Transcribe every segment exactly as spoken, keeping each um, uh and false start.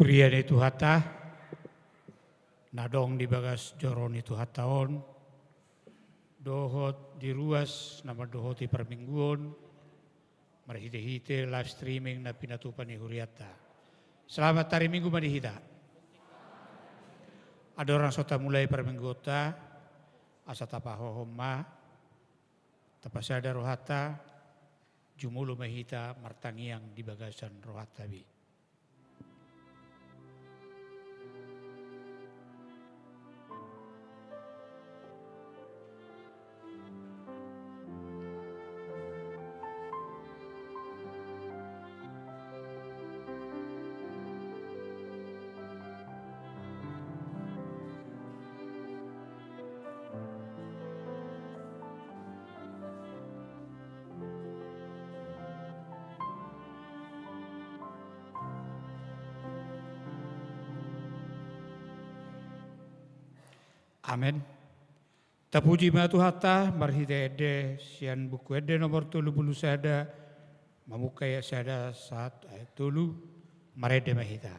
Huria ni Tuhanta, na adong di bagas joro ni Tuhanta on, dohot di ruas na mandohoti parmingguon, marhite-hite live streaming na pinatupa ni hurianta. Selamat hari Minggu ma di hita. Andorang so tamulai parmingguonta, asa tapahohom ma, tapasada rohanta, jumolo ma hita martangiang di bagasan rohanta be. Amen. Tapuji ma Tuhanta, marhite ende sian Buku Ende nomor tolu pulu sada, mamungka ayat sada sahat ayat tolu, marende ma hita.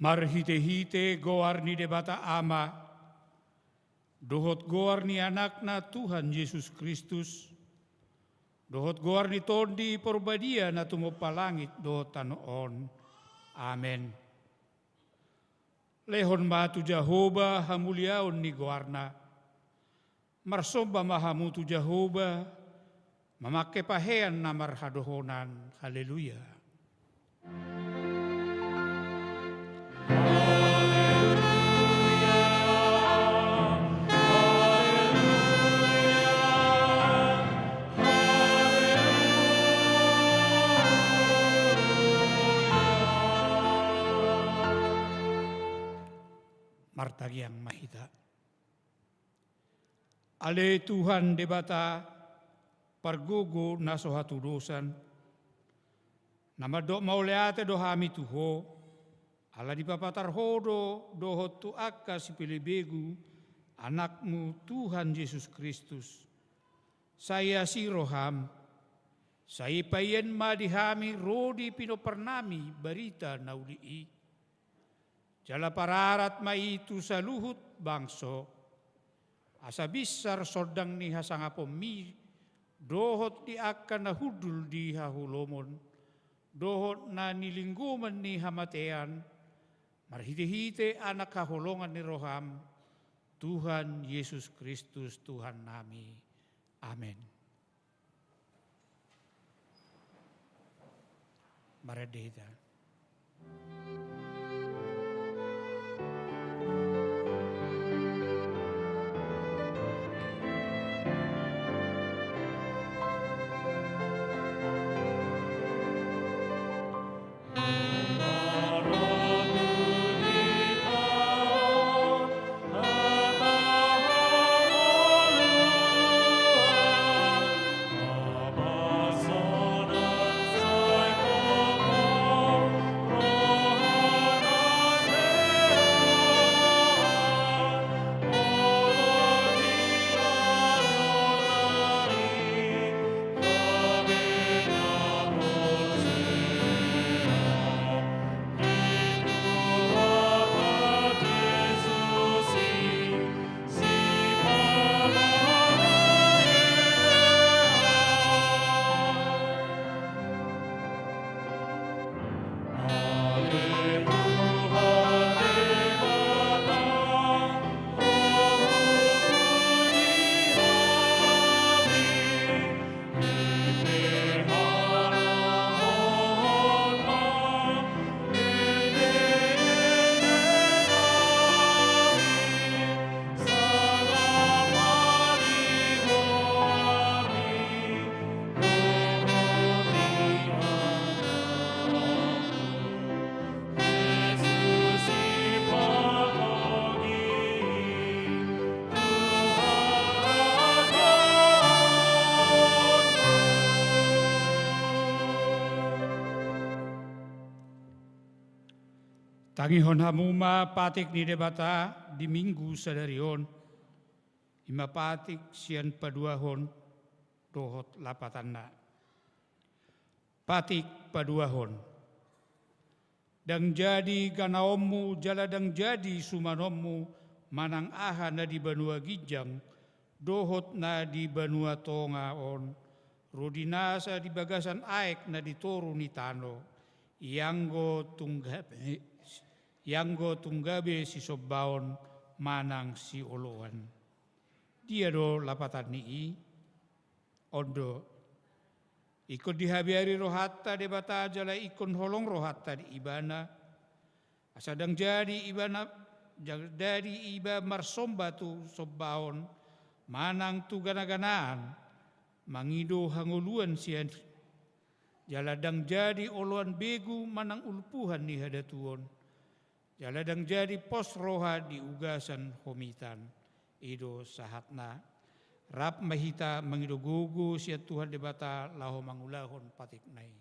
Marhite-hite goar ni Debata Ama, dohot goar ni Anakna Tuhan Jesus Kristus, dohot goar ni Tondi Parbadia na tumompa langit dohot tano on. Amen. Lehon ma tu Jahowa hamuliaon ni goarna. Marsomba ma hamu tu Jahowa, mamangke pahean na marhadohonan. Haleluya. Martangiang ma hita. Ale Tuhan Debata, pargogo na so hatudosan, na mandok mauliate do hami tu Ho, ala dipapatar Ho do dohot tu angka sipelebegu, Anakmu Tuhan Jesus Kristus. Sai asi roham, sai paima ma di hami ro di pinomparnami barita na uli i. Jala pararat ma i tu saluhut bangso, asa binsar sondang ni hasangaponmi, dohot di angka na hundul di haholomon, dohot na nilinggoman ni hamatean, marhite-hite Anak haholongan ni roham, Tuhan Jesus Kristus Tuhannami. Amen. Marende hita. Tangihon hamu ma patik ni Debata di Minggu sadari on, i ma patik sian paduahon dohot lapatanna. Patik paduahon. Ndang jadi ganaonmu jala ndang jadi sumanonmu manang aha na di banua ginjang dohot na di banua tonga on, ro di nasa di bagasan aek na di toru ni tano, ianggo tung gabe, ianggo tung gabe sisombaon manang sioloan. Dia do lapatan ni i? On do. Ingkon dihabiari rohanta Debata jala ingkon holong rohanta di Ibana. Asa ndang jadi Ibana, ndang jadi Iba marsomba tu sombaon manang tu gana-ganaan, mangido hangoluan sian i. Jala ndang jadi oloan begu manang ulpuhan ni hadatuon. Jala ndang jadi pos roha di ugasan homitan. I do sahatna. Rap ma hita mangido gogo sian Tuhan Debata laho mangulahon patikna i.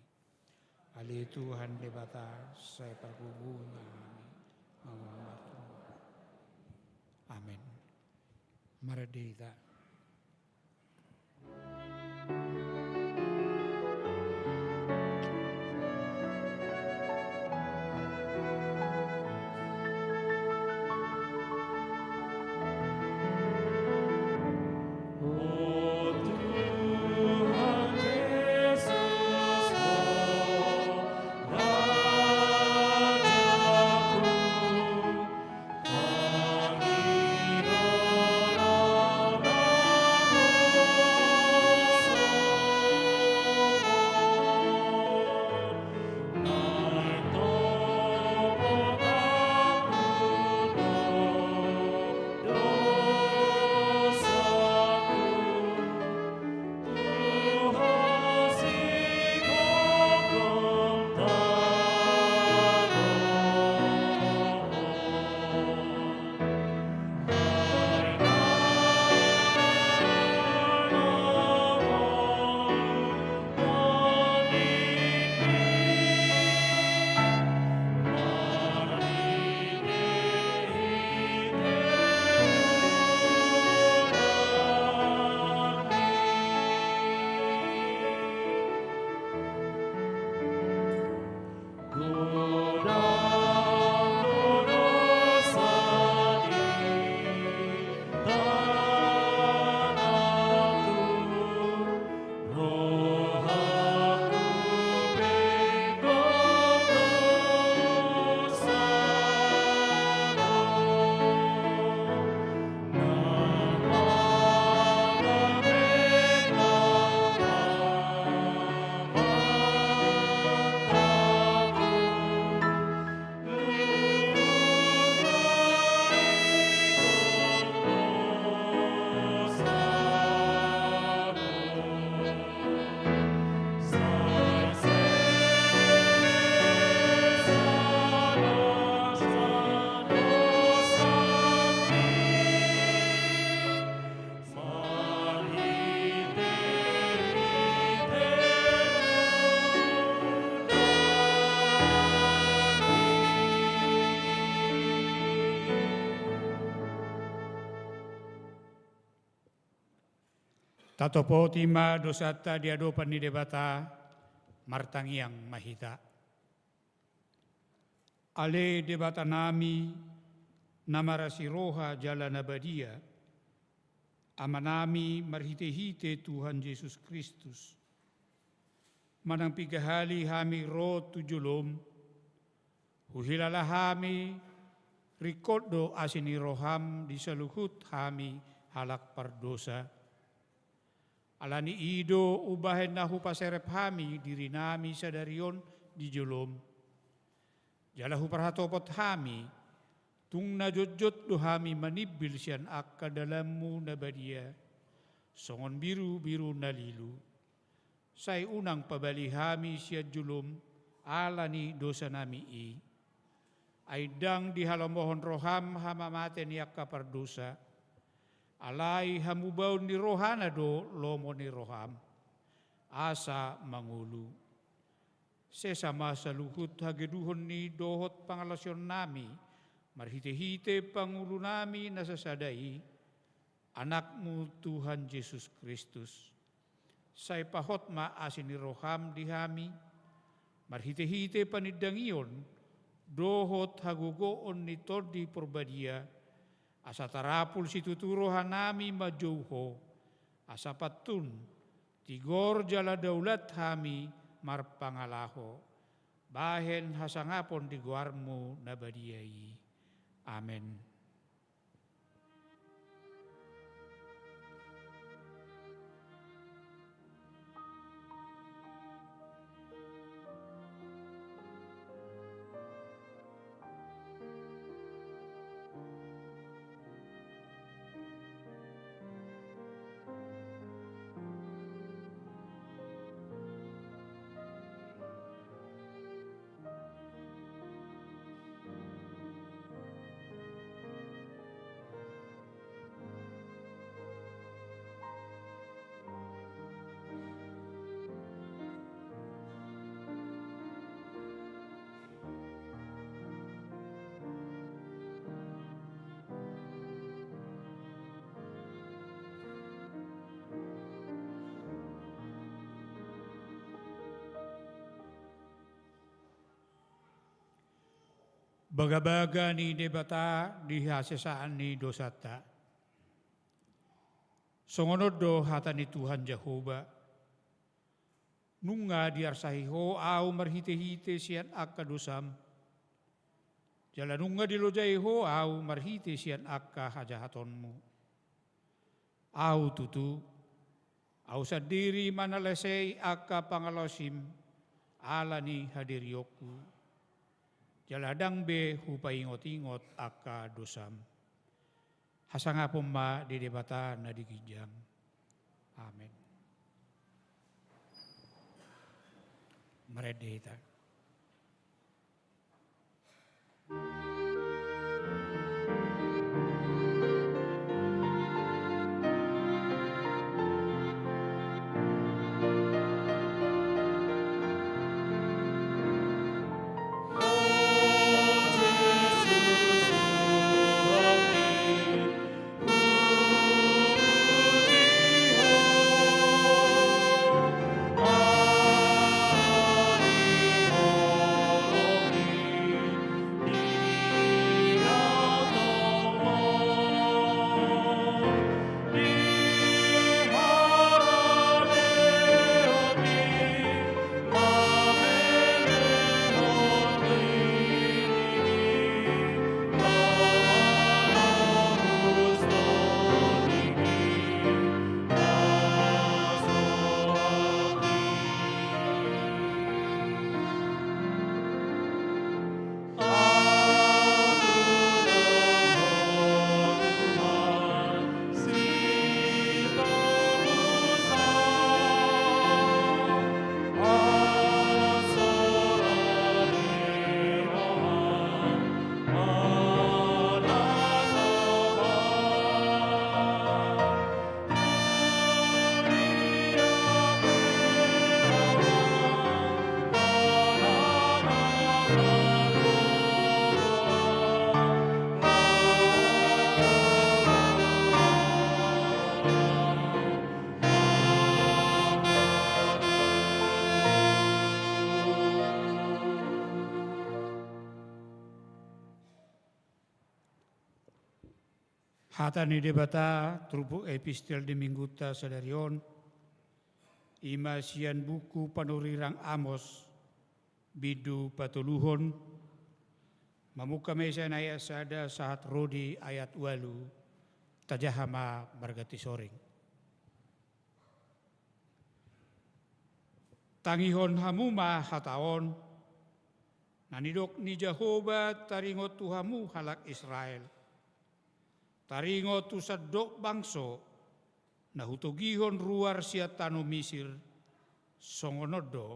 Ale Tuhan Debata, sai pargogo ma hami. Amen. Marende hita. Tatopoti ma dosanta di adopan ni Debata, martangiang ma hita. Ale Debatanami, na marasi roha jala na badia, Amanami marhitehite Tuhan Jesus Kristus, manang piga hali hami ro tu jolom, huhilala hami ringkot do asi ni roham di saluhut hami halak pardosa. Alani i do umbahen na hupaserep hami dirinami sadari on di jolom, jala huparhatopot hami, tung na jotjot do hami manimbil sian angka dalanmu na badia, songon birubiru na lilu. Sai unang pabali hami sian jolom alani dosanami i. Ai ndang dihalomohon roham hamamate ni angka pardosa. Alai hamubaon ni rohana do lomo ni roham, asa mangolu. Sesa ma saluhut hagedukon ni dohot pangalaosionnami, marhitehite pangulunami na sasada i, Anakmu Tuhan Jesus Kristus. Sai pahot ma asi ni roham di hami, marhitehite panindangion dohot hagogoon ni Tondi Porbadia, asa tarapul situtu rohanami manjou Ho, asa pantun tigor jala daulat hami marpangalaho, bahen hasangapon di goarmu na badia i. Amen. Bagabaga ni Debata di hasesaan ni dosanta. Songon on do hata ni Tuhan Jahowa: Nunga diarsahi Ho Ahu marhitehite sian angka dosam, jala nunga dilojai Ho Ahu marhite sian angka hajahatonmu. Ahu tutu, Ahu sandiri manalesei angka pangalaosim alani hadirionku, jala ndang be hupaingotingot angka dosam. Hasangapon ma di Debata na di ginjang. Amen. Marende hita. Hata ni Debata turpuk epistel di Minggunta sadari on, i ma sian buku Panurirang Amos, bindu patoluhon, mamungka ma i sian ayat sada sahat ro di ayat ualu, tajaha ma marganti soring. Tangihon hamu ma hata on, na nidok ni Jahowa taringot tu hamu halak Israel. Taringot tu sandok bangso, na hutogihon ruar sian tano Misir, songon on do.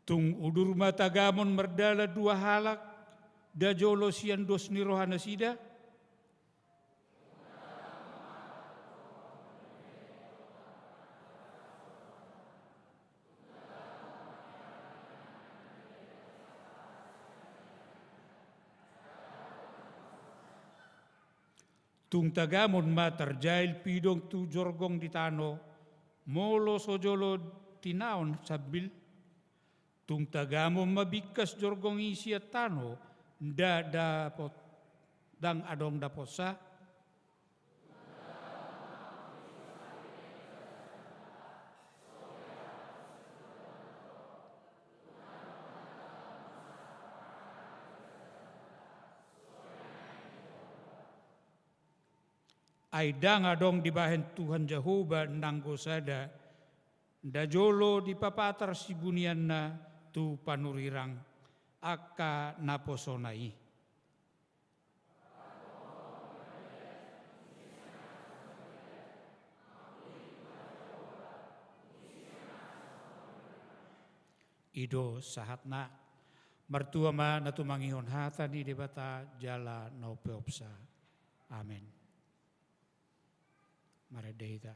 Tung udur ma tagamon mardalan dua halak, nda jolo sian dos ni rohanasida? Tung tagamon ma tarjail pidong tu jorgong di tano, molo so jolo tinaon sambil. Tung tagamon ma bingkas jorgong i sian tano, nda dapot, ndang adong dapotsa. Ai ndang adong dibahen Tuhan Jahowa nanggo sada, nda jolo dipapatar sibunianna tu panurirang angka naposona i. I do sahatna. Martua ma na tumangihon hata ni Debata jala na umpeopsa. Amen. Marende hita.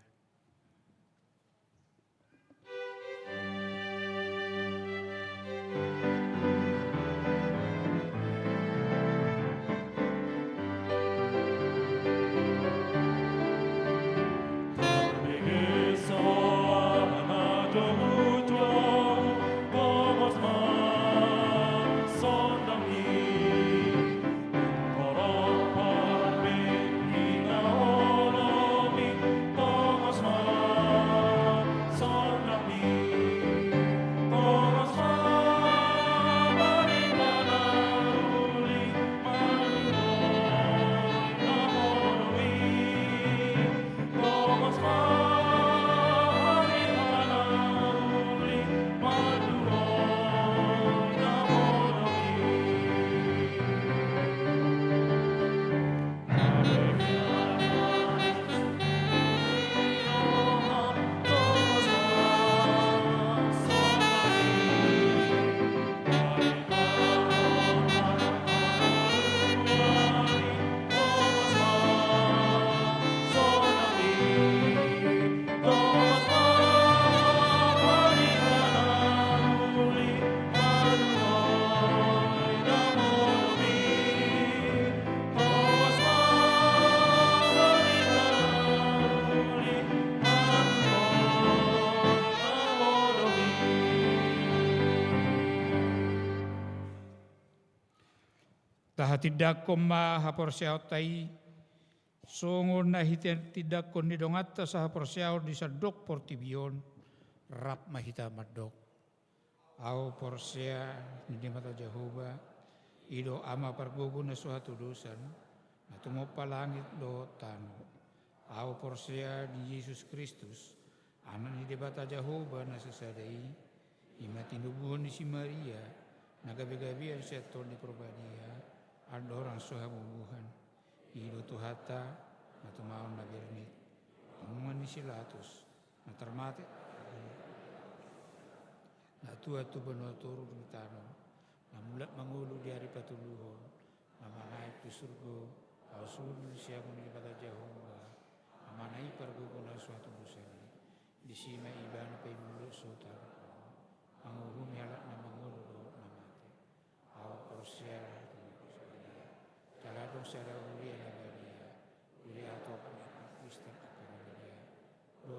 Tahatindangkon ma haporseaonta i, songon na hitindangkon ni donganta sahaporseaon di sandok portibi on, rap ma hita mandok. Ahu porsea di Debata Jahowa, i do Ama pargogo na so hatudosan, na tumompa langit dohot tano. Ahu porsea di Jesus Kristus, Anak ni Debata Jahowa na sasada i, i ma tinubuhon ni si Maria, na gabegabean sian Tondi Porbadia, andorang so habubuhan. I do Tuhanta, na tumaon na bernit, punguan ni si Pilatus, na tarmate, na tuat tu banua toru di tano, na mulak mangolu di ari patoluhon, na manaek tu surgo, laos hundul sian ngolu ni Debata Jahowa, Amana i pargogo na so hatudosan i. Disi ma ibana paimulak so taruhon, manguhumi halak na mangolu dohot na mate. Ahu porsea di Ekusaleia, jala adong sada huria na badia, huria hatopan ni angka Kristen angka na badia, do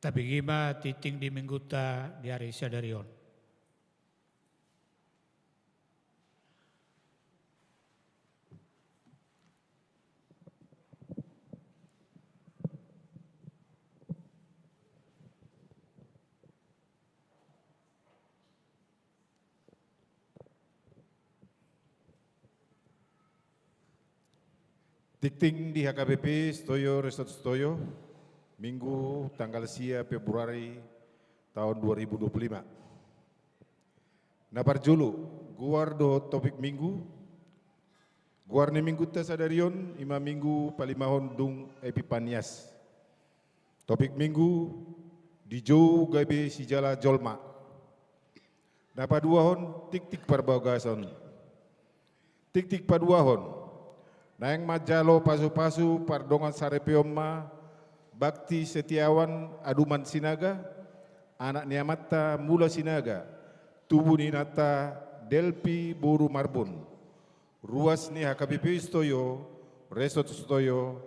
Tapigi ma tingting di Minggunta di ari sadari on. Tingting di H K B P Sitoyo Resort Sitoyo, Minggu tanggal sia Februari taon dua ribu dua puluh lima. Na parjolo, goar dohot topik Minggu. Goar ni Minggunta sadari on i ma Minggu palimahon dung Epipanias. Topik Minggu: Dijou gabe sijala jolma. Na paduahon, tingting parbagason. Tingting paduahon: Naeng manjalo pasupasu pardongan saripeon ma Bakti Setiawan Aduman Sinaga, anak ni amanta Mula Sinaga, tubu ni inanta Delpi boru Marbun, ruas ni H K B P Sitoyo, Resort Sitoyo,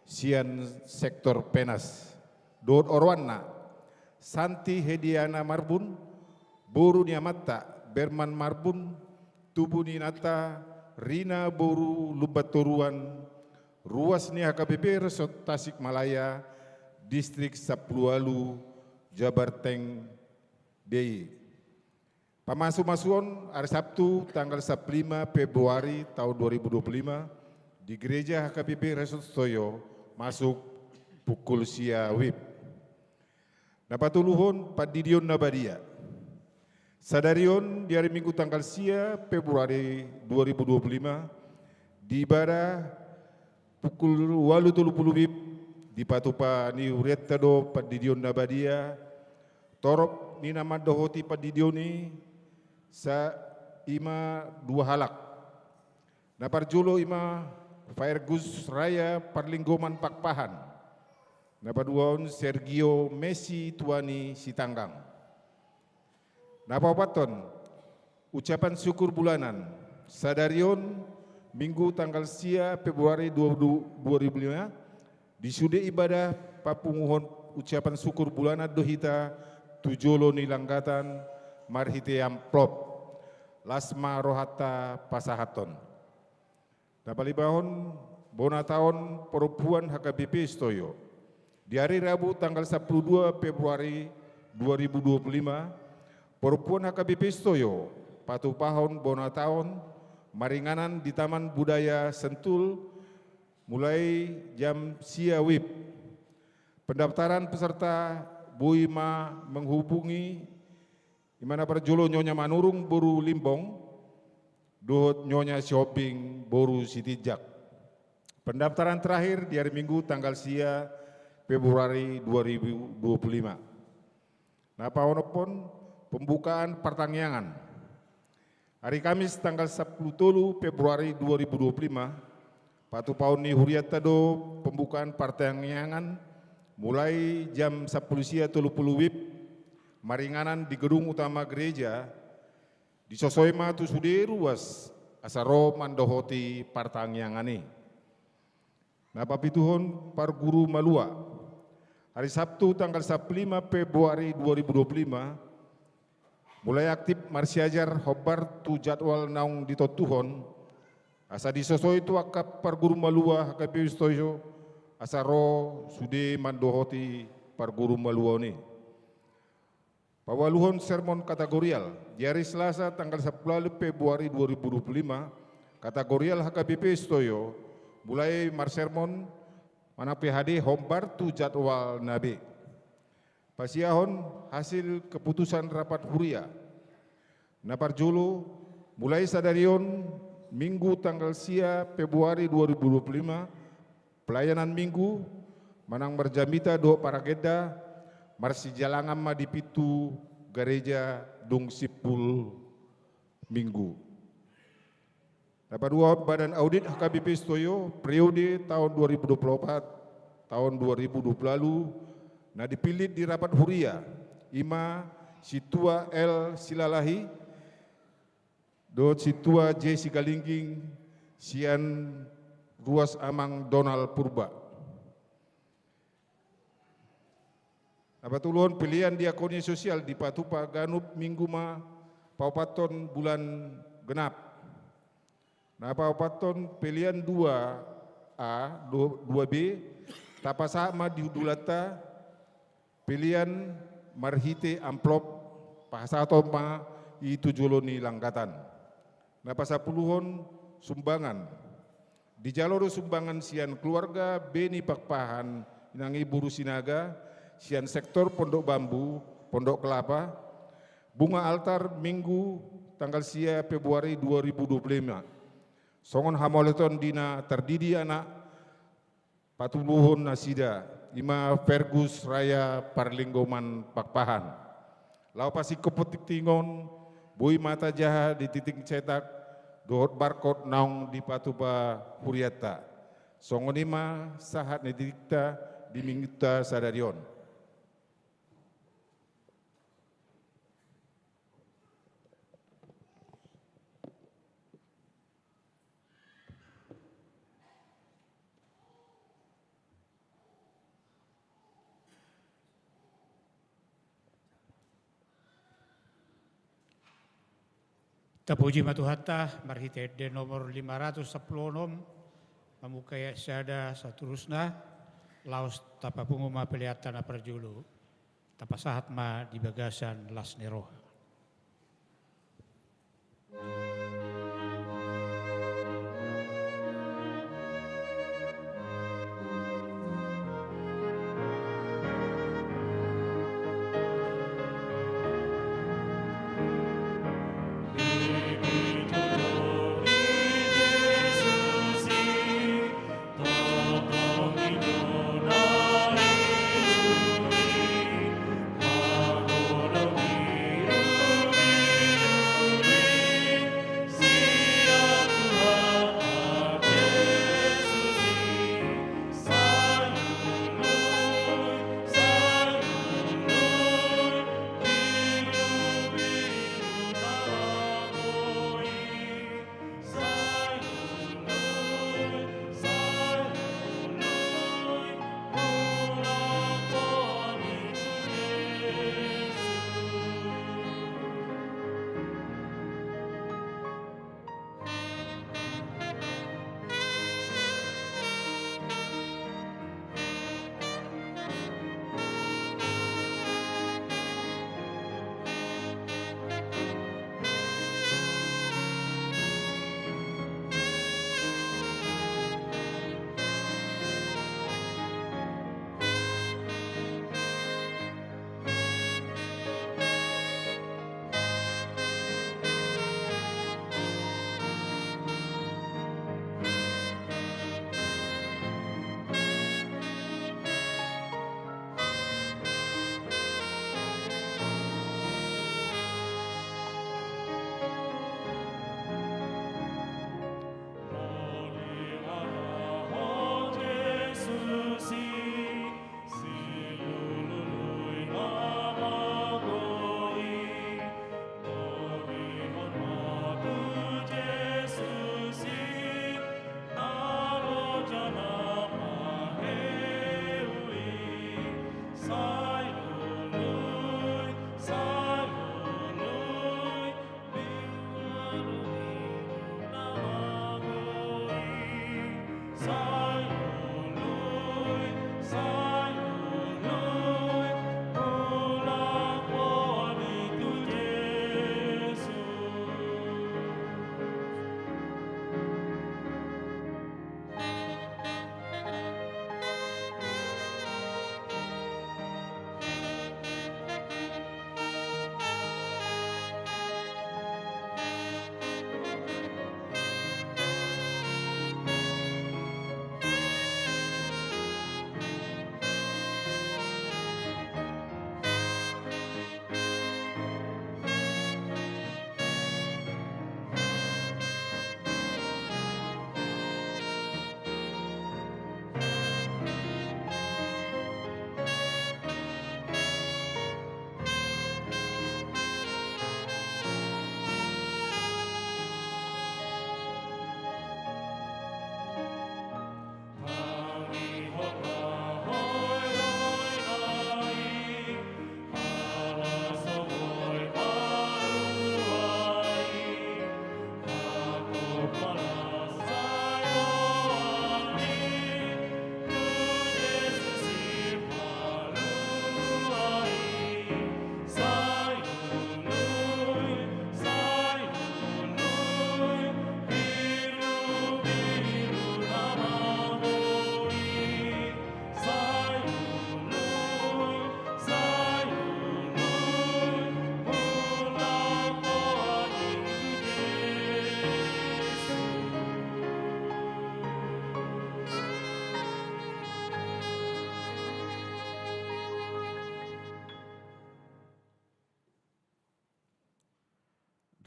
sian sektor Penas, dohot oroanna: Santi Hediana Marbun, boru ni amanta Berman Marbun, tubu ni inanta Rina boru Lumbantoruan, ruas ni H K B P Resort Tasikmalaya, Distrik Sampulu Ualu, Jabarteng D I Y. Pamasumasuon ari Sabtu tanggal sampulu lima Februari taon dua ribu dua puluh lima di Gereja H K B P Resort Sitoyo, masuk pukul sia wib. Na patoluhon, pandidion na badia. Sadari on di ari Minggu tanggal sia Februari dua ribu dua puluh lima, di ibadah pukul ualu tolu pulu wib, dipatupa ni hurianta do pandidion na badia. Torop ni na mandohoti pandidion i, sa i ma dua halak. Na parjolo i ma Faergus Raya Parlinggoman Pakpahan. Na paduahon Sergio Messi Tuani Sitanggang. Na paopathon, ucapan syukur bulanan. Sadari on, Minggu tanggal sia Februari dua, dua ribu lima, di sude ibadah papunguhon ucapan syukur bulanan do hita tu jolo ni langgatan marhite amplop. Las ma rohanta pasahathon. Na palimahon, bona taon parompuan H K B P Sitoyo. Di ari Rabu tanggal sampulu dua Februari dua ribu dua puluh lima, parompuan H K B P Sitoyo patupahon bona taon maringanan di Taman Budaya Sentul mulai jam sia wib. Pendaftaran peserta boi ma menghubungi i ma na parjolo Nyonya Manurung boru Limbong dohot Nyonya Sihombing boru Sitinjak. Pendaftaran terakhir di ari Minggu tanggal sia Februari dua ribu dua puluh lima. Na paonomhon, pembukaan partangiangan. Ari Kamis tanggal sampulu tolu Februari dua ribu dua puluh lima, patupahon ni hurianta do pembukaan partangiangan mulai jam sampulu sia tolu pulu wib, maringanan di gedung utama gereja, disosoi ma tu sude ruas asa ro mandohoti partangiangan i. Na papituhon, parguru malua. Ari Sabtu tanggal sampulu lima Februari dua ribu dua puluh lima, mulai aktif marsiajar hombar tu jadwal naung ditontuhon, asa disosoi tu angka parguru malua H K B P Sitoyo asa ro sude mandohoti parguru maluaon i. Paualuhon sermon kategorial. Di ari Selasa tanggal sampulu ualu Februari dua ribu dua puluh lima, kategorial H K B P Sitoyo mulai marsermon manang P H D hombar tu jadwalna be. Pasiahon hasil keputusan rapat huria. Na parjolo, mulai sadari on, Minggu tanggal sia Februari dua ribu dua puluh lima, pelayanan Minggu manang marjamita dohot paragenda marsijalangan ma di pintu gareja dung simpul Minggu. Na paduahon, badan audit H K B P Sitoyo periode taon dua ribu dua puluh opat taon dua ribu dua puluh ualu na dipillit di rapat huria, i ma Sintua L Silalahi dohot Sintua J Sigalingging sian ruas Amang Donald Purba. Na patoluhon, pelean diakonia sosial dipatupa ganup Minggu ma paopathon bulan genap. Na paopathon, pelean dua A dohot dua B, tapasahat ma di hundulanta pelean marhite amplop, pasahaton ma i tu jolo ni langgatan. Na pasampuluhon, sumbangan. Dijalo do sumbangan sian keluarga Beni Pakpahan, inang i boru Sinaga, sian sektor Pondok Bambu, Pondok Kelapa, bunga altar, Minggu tanggal sia Februari dua ribu dua puluh lima. Songon hamauliateon di na tardidi anak patubuhon nasida, i ma Fergus Raya Parlinggoman Pakpahan. Laho pasingkophon tingtingon, boi ma tajaha di tingting cetak dohot barkot naung dipatupa hurianta. Songon i ma sahat ni tingkita di Minggunta sadari on. Tapuji ma Tuhanta, marhite ende nomor lima ratus sampulu onom, mamungka i sada saluhutna, laos tapapungu ma peleanta na parjolo. Tapasahat ma di bagasan las ni roha.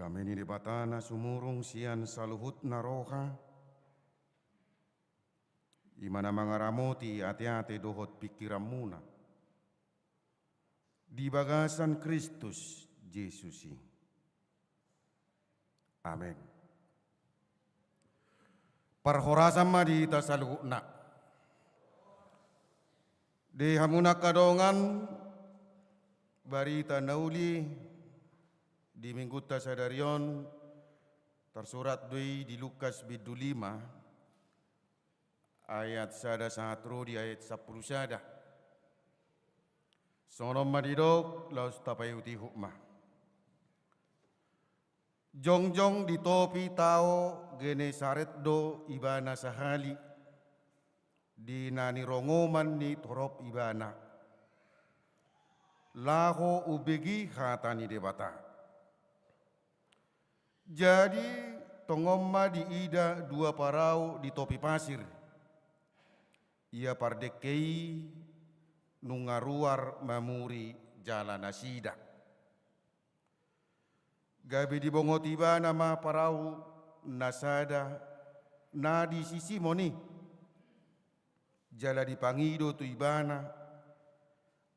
Dame ni Debata na sumurung sian saluhutna roha, i ma na mangaramoti ateate dohot pingkiranmuna di bagasan Kristus Jesus i. Amen. Parhorasan ma di hita saluhutna. Di hamu na angka dongan, barita na uli di minggunta sadari on tarsurat do i di Lukas bindu lima, ayat sada sahat ro di ayat sampulu sada. Songon on ma didok, laos tapaihutihut ma. Jongjong di topi tao Genesaret do ibana sahali, di na nirongoman ni torop ibana, laho umbege hata ni Debata. Jadi tongon ma diida dua parau di topi pasir. Ia pardengke i nunga ruar mamuri jala nasida. Gabe dibongot ibana ma parau na sada na di si Simon i, jala dipangido tu ibana,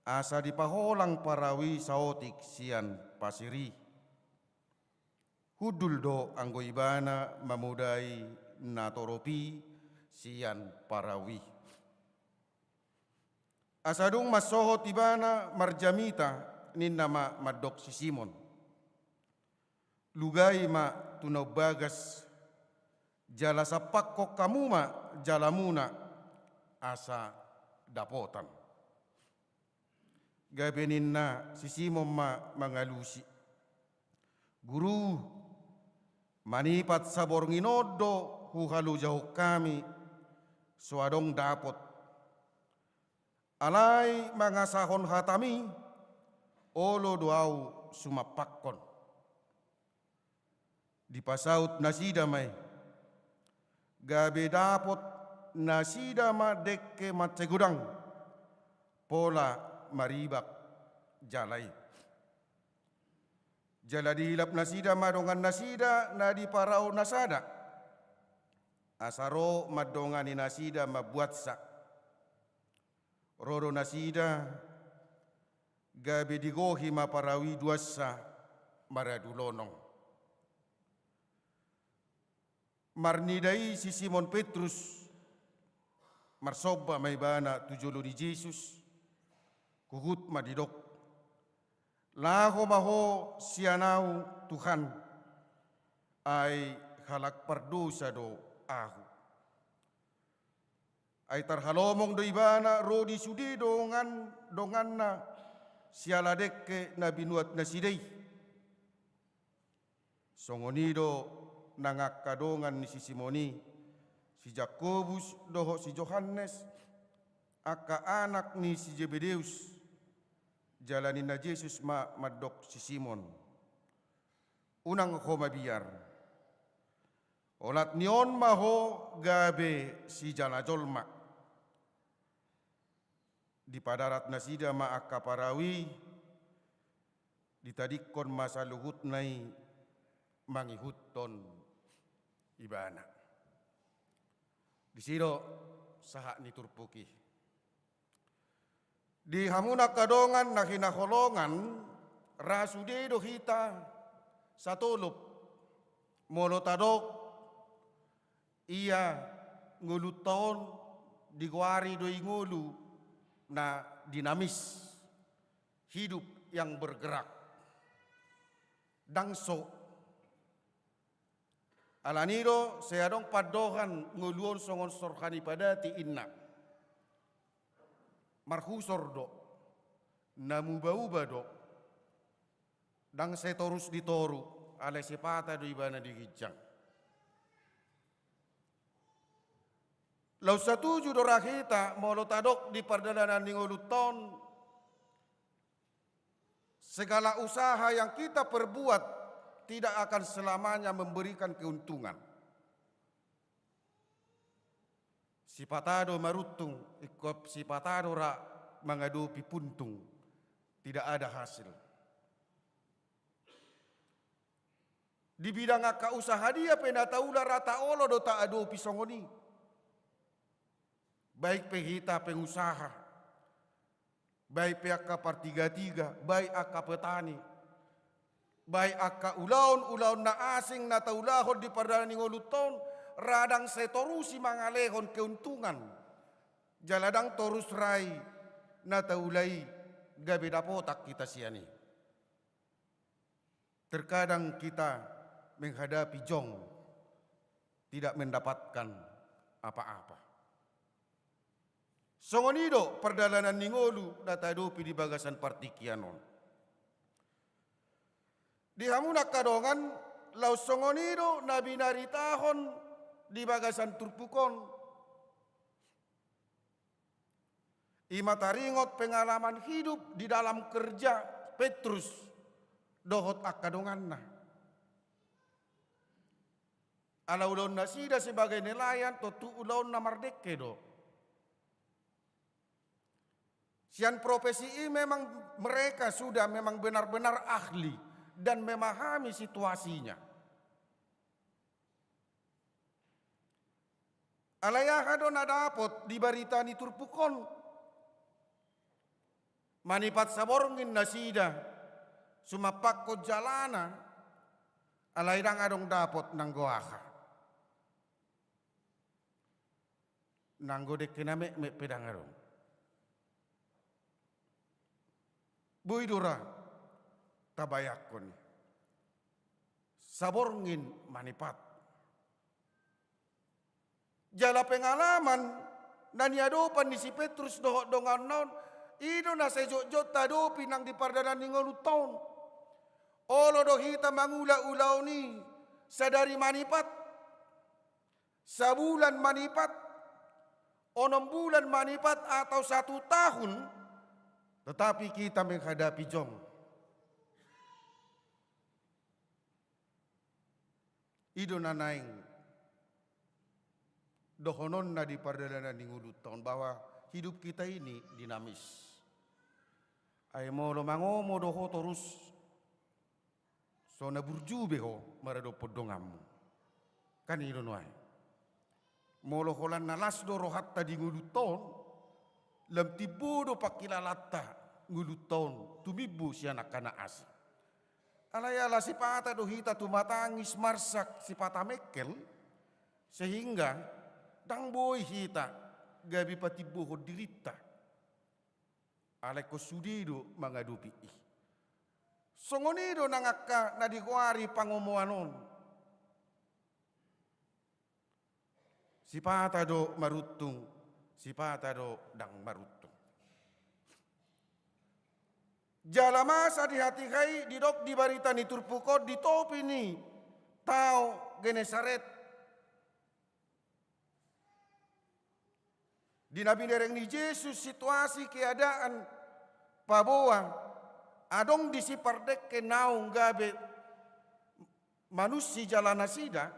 asa dipaholang parau i saotik sian pasir i. Hundul do anggo ibana mamodai na torop i sian parau i. Asa dung mansohot ibana marjamita, ninna ma mandok si Simon: Lugai ma tu na umbagas, jala sampakkon hamu ma jalamuna, asa dapotan. Gabe ninna si Simon ma mangalusi: Guru, manipat saborngin on do huhalojahon hami, so adong dapot. Alai mangasahon hatami, olo do ahu sumampakkon. Dipasaut nasida ma i. Gabe dapot nasida ma dengke mansai godang, pola maribak jala i. Jala dihilap nasida ma dongan nasida na di parau na sada, asa ro mandongani nasida mambuatsa. Ro do nasida, gabe digohi ma parau i duansa maradu lonong. Marnida i si Simon Petrus, marsomba ma ibana tu jolo ni Jesus, huhut ma didok: Laho ma ho sian ahu, Tuhan, ai halak pardosa do ahu. Ai tarhalomong do ibana ro di sude dongan, donganna siala dengke na binuat nasida i. Songon i do nang angka dongan ni si Simon i, si Jakobus dohot si Johannes, angka anak ni si Jebedeus. Jala ninna Jesus ma mandok si Simon: Unang ho mabiar. Olat ni on ma ho gabe sijala jolma. Dipadarat nasida ma angka parau i, ditadingkon ma saluhutna i mangihuthon ibana. Disi do sahat ni turpuk i. Di hamu na angka dongan na hinaholongan, ra sude do hita satolop, molo tadok ia ngolunta on digoari do i ngolu na dinamis, hidup yang bergerak. Ndang so. Alani do sai adong pandohan ngolu on songon sorha ni padati inna. Marhusor do, na muba-uba do. Ndang sai torus di toru, alai sipata do ibana di ginjang. Laos satuju do ra hita molo tadok di pardalanan ni ngolunta on, segala usaha yang kita perbuat tidak akan selamanya memberikan keuntungan. Sipata do maruntung, ingkon sipata do ra mangadopi puntung, tidak ada hasil. Di bidang angka usaha dia pe na taula ra taolo do taadopi songon i. Baik pe hita pengusaha, baik pe angka partiga-tiga, baik angka petani, baik angka ulaon-ulaon na asing na taulahon di pardalanan ni ngolunta on, ra ndang sai torusi mangalehon keuntungan. Jala ndang torus rai na taula i gabe dapotan hita sian i. Terkadang kita menghadapi jong, tidak mendapatkan apa-apa. Songon i do pardalanan ni ngolu na taadopi di bagasan partingkian on. Di hamu na angka dongan, laos songon i do na binaritahon di bagasan turpuk on. I ma taringot pengalaman hidup di dalam kerja Petrus dohot angka donganna. Ala ulaon nasida sebagai nelayan, tontu ulaon na mardengke do. Sian profesi i memang mereka sudah memang benar-benar ahli dan memahami situasinya. Alai aha do na dapot di barita ni turpuk on? Manipat saborngin nasida sumampakkon jalana, alai ndang adong dapot nanggo aha. Nanggo dengke na metmet pe ndang adong. Boi do ra tabayangkon i. Saborngin manipat. Jala pengalaman na niadopan ni si Petrus dohot donganna on, i do na sai jotjot taadopi nang di pardalanan ni ngolunta on. Olo do hita mangula ulaon i sadari manipat, sabulan manipat, onom bulan manipat, atau satu tahun, tetapi kita menghadapi jong. I do na naeng dohononna di pardalanan ni ngolunta on, bahwa hidup kita ini dinamis. Ai molo mangomo do ho torus, so na burju be ho maradophon donganmu. Kan i do nuaeng. Molo holan na las do rohanta di ngolunta on, lam timbo do pangkilalanta ngolunta on tumimbo sian angka na asing. Alai ala sipata do hita tumatangis marsak sipata mengkel, sehingga ndang boi hita gabe patimbohon dirinta. Alai ingkon sude do mangadopi i. Songon i do nang angka na digoari pangomoan on. Sipata do maruntung, sipata do ndang maruntung. Jala masa di hatiha i didok di barita ni turpuk on di topi ni tao Genesaret. Di na binereng ni Jesus situasi keadaan paboa adong disi pardengke naung gabe manunsi jala nasida.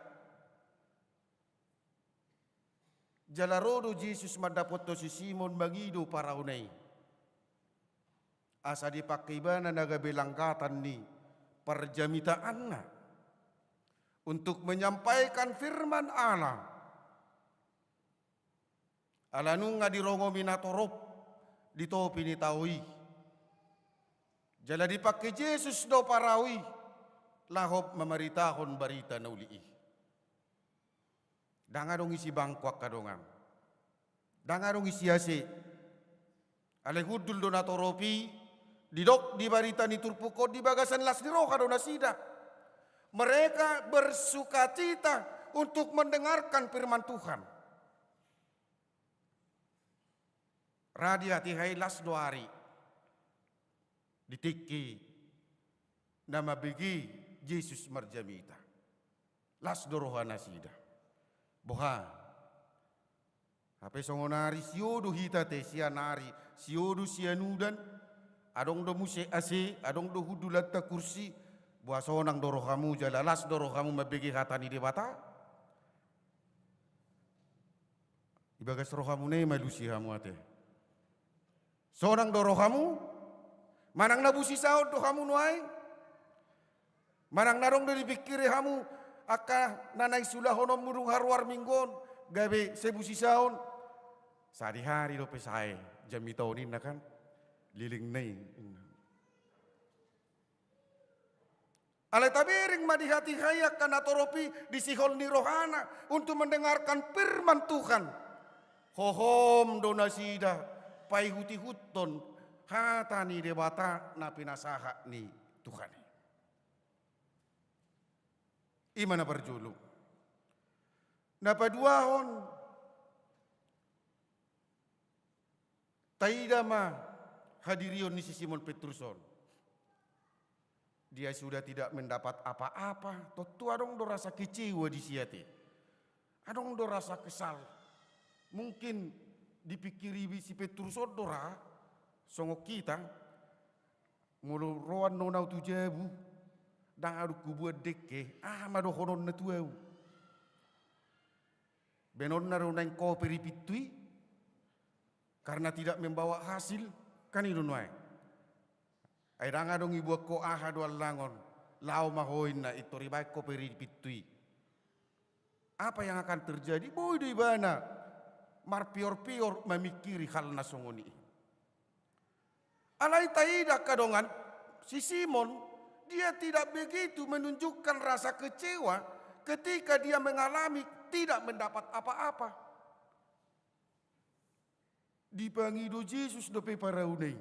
Jala ro do Jesus mandapothon si Simon mangido paraona i. Asa dipangke ibana na gabe langgatan ni parjamitaanna untuk menyampaikan firman Allah. Ala nunga dirongomi natorop di topi ni tao i. Jala dipangke Jesus do parao i laho mamaritahon barita na uli i. Ndang adong isi bangko angka dongan. Ndang adong isi A C. Alai hundul do natorop i, didok di barita ni turpuk on di bagasan las ni roha do nasida. Mereka bersukacita untuk mendengarkan firman Tuhan. Ra di hatiha i las do ari di tingki na mambege Jesus marjamita. Las do roha nasida. Boha? Hape songon ari sio do hita te, sian ari sio do sian udan. Adong do muse A C, adong do hundulanta kursi. Boha, sonang do rohamu jala las do rohamu mambege hata ni Debata? Ibagas rohamuna i malusi hamu ate. Sonang do rohamu? Manang na busisaon do hamu nuaeng? Manang na adong do dipingkiri hamu angka na naeng siulahononmu dung haruar minggu on, gabe sebu sisa on? Sadihari dope sae jamita on inna kan, lelengna i inna. Alai tabereng ma di hatiha i angka na torop i di sihol ni rohana untuk mendengarkan firman Tuhan. Hohom do nasida paihut-ihuthon hata ni Debata na pinasahat ni Tuhan i. I ma na parjolo. Na paduahon, taida ma hadirion ni si Simon Petrus on. Dia sudah tidak mendapat apa-apa, tontu adong do rasa kecewa di siate. Adong do rasa kesal. Mungkin dipingkiri si Petrus on do ra, songon hita, molo ro annon au tu jabu, ndang adong hubuan dengke, aha ma dohononna tu au? Baenonna do naeng koper i pintu i, karena tidak membawa hasil, kan i do nuaeng. Ai ndang adong ibuat ho aha do allangon, laho ma ho inna, pintor ibaen koper i pintu i. Apa yang akan terjadi? Boi do ibana marpior-pior mamingkiri hal na songon i. Alai taida angka dongan, si Simon, dia tidak begitu menunjukkan rasa kecewa ketika dia mengalami tidak mendapat apa-apa. Dipangido Jesus dope parauna i.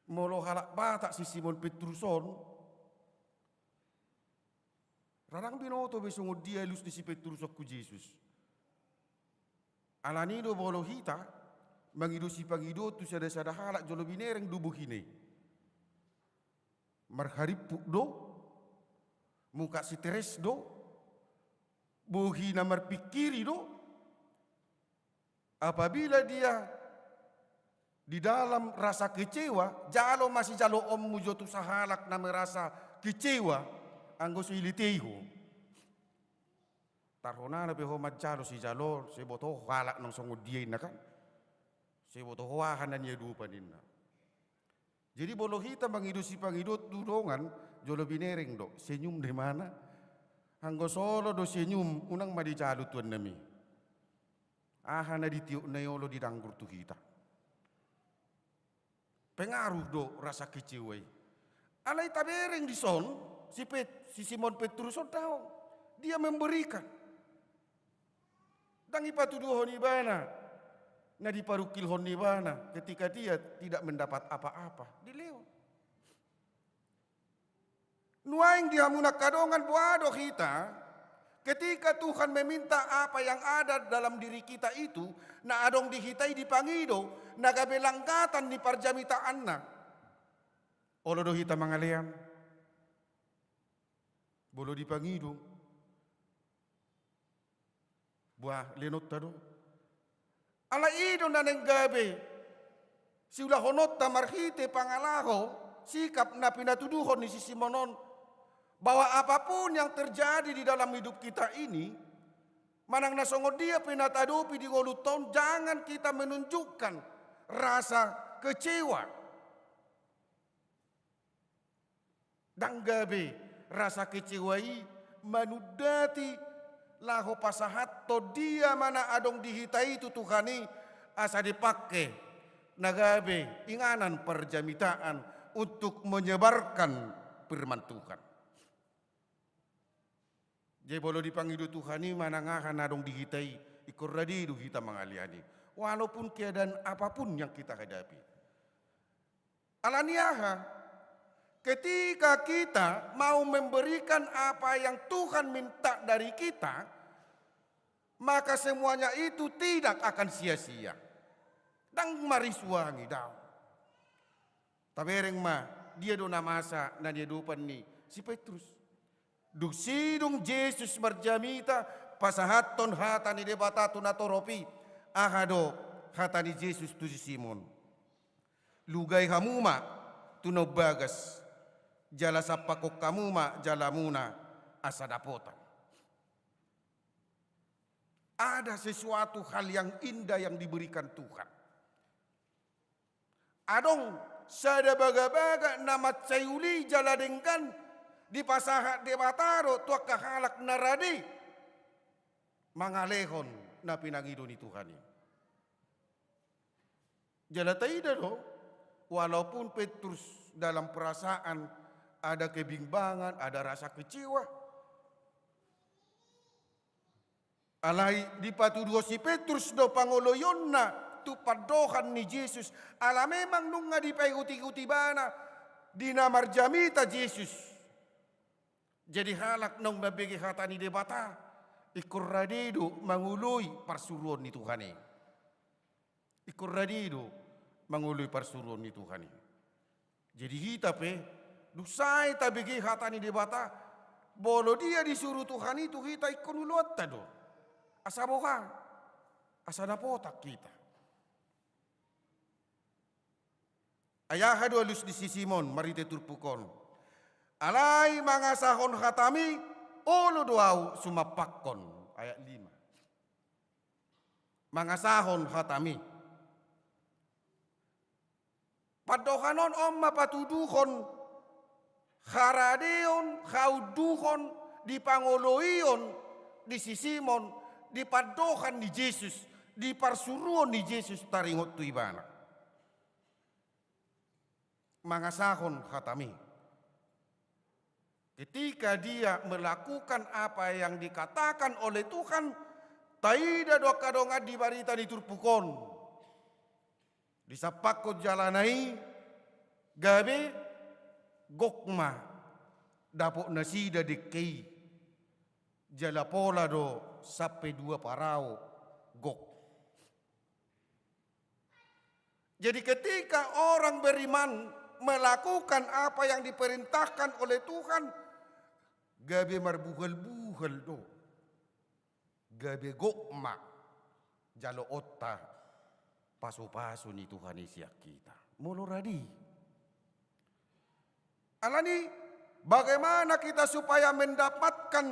Molo halak Batak si Simon Petrus on, ra ndang binoto be songon dia alus ni si Petrus on tu Jesus. Alani do molo hita mangido sipangido tu sada-sada halak, jolo binereng do bohina i. Marharimput do, muka stres do, bohina marpingkiri do. Apabila dia di dalam rasa kecewa, jalo ma sijaloonmu jo tu sahalak na merasa kecewa, anggo so iletei ho. Tarhonana pe ho manjalo sijalo, sai boto ho halak na songon dia inna kan. Sai boto ho aha na niadopan inna. Jadi molo hita mangido sipangido tu dongan, jolo binereng do, senyum do ibana. Anggo so olo do senyum, unang ma dijalo tuannami. Aha na ditiop na i olo didanggur tu hita. Pengaruh do rasa kecewa i. Alai tabereng dison, si Pet-, si Simon Petrus on daong. Dia memberikan. Ndang dipatuduhon ibana na diparungkilhon ni ibana ketika dia tidak mendapat apa-apa. Dilehon. Nuaeng di hamu angka dongan, boha do hita, ketika Tuhan meminta apa yang ada dalam diri kita itu, na adong di hita i dipangido, na gabe langgatan ni parjamitaanna. Olo do hita mangalean. Molo dipangido, boha, leononta do. Alai i do na naeng gabe siulahononta marhite pangalaho, sikap na pinatuduhon ni si Simon on, bahwa apapun yang terjadi di dalam hidup kita ini, manang na songon dia pe na taadopi di ngolunta on, jangan kita menunjukkan rasa kecewa. Ndang gabe rasa kecewa i manundati laho pasahathon dia ma na adong di hita i tu Tuhan i, asa dipangke na gabe inganan parjamitaan untuk menyebarkan firman Tuhan. Jadi molo dipangido Tuhan i manang aha na adong di hita i, ingkon rade do hita mangalean i. Walaupun keadaan apapun yang kita hadapi. Alani aha? Ketika kita mau memberikan apa yang Tuhan minta dari kita, maka semuanya itu tidak akan sia-sia. Ndang marisuang i, daong. Tabereng ma, dia do na masa na niadopan ni si Petrus. Dung sidung Jesus marjamita, pasahathon hata ni Debata tu natorop i, aha do hata ni Jesus tu si Simon? Lugai hamu ma tu na umbagas, jala sampakhon hamu ma jalamuna asa dapotan. Ada sesuatu hal yang indah yang diberikan Tuhan. Adong Sada bagabaga na mansai uli jala denggan dipasahat Debata do tu angka halak na rade mangalehon na pinangido ni Tuhan i. Jala taida do, walaupun Petrus dalam perasaan ada kebimbangan, ada rasa kecewa, alai dipatuduhon si Petrus do pangoloionna tu pandohan ni Jesus, ala memang nunga dipaihut-ihut ibana di na marjamita Jesus. Jadi halak naung mambege hata ni Debata, ingkon rade do mangoloi parsuruon ni Tuhan i. Ingkon rade do mangoloi parsuruon ni Tuhan i. Jadi hita pe, dung sae tabege hata ni Debata, molo dia disuru Tuhan i tu hita, ingkon oloanta do. Asa boha, asa dapotan hita. Ai aha do alus ni si Simon marhite turpuk on? Alai mangasahon hatami, olo do ahu sumampakkon. Ayat lima. Mangasahon hatami. Pandohan on, on ma patuduhon haradeon, haunduhon, di pangoloion di si Simon, di pandohan ni Jesus, di parsuruon ni Jesus taringot tu ibana. Mangasahon hatami. Ketika dia melakukan apa yang dikatakan oleh Tuhan, taida do angka dongan di barita ni turpuk on. Disampakkon jalana i, gabe gok ma dapot nasida dengke i. Jala pola do sampe dua parau gok. Jadi ketika orang beriman melakukan apa yang diperintahkan oleh Tuhan, gabe marbuhal-buhal do. Gabe gok ma jaloonta pasu-pasu ni Tuhan i sian hita. Molo rade i. Alani, bagaimana kita supaya mendapatkan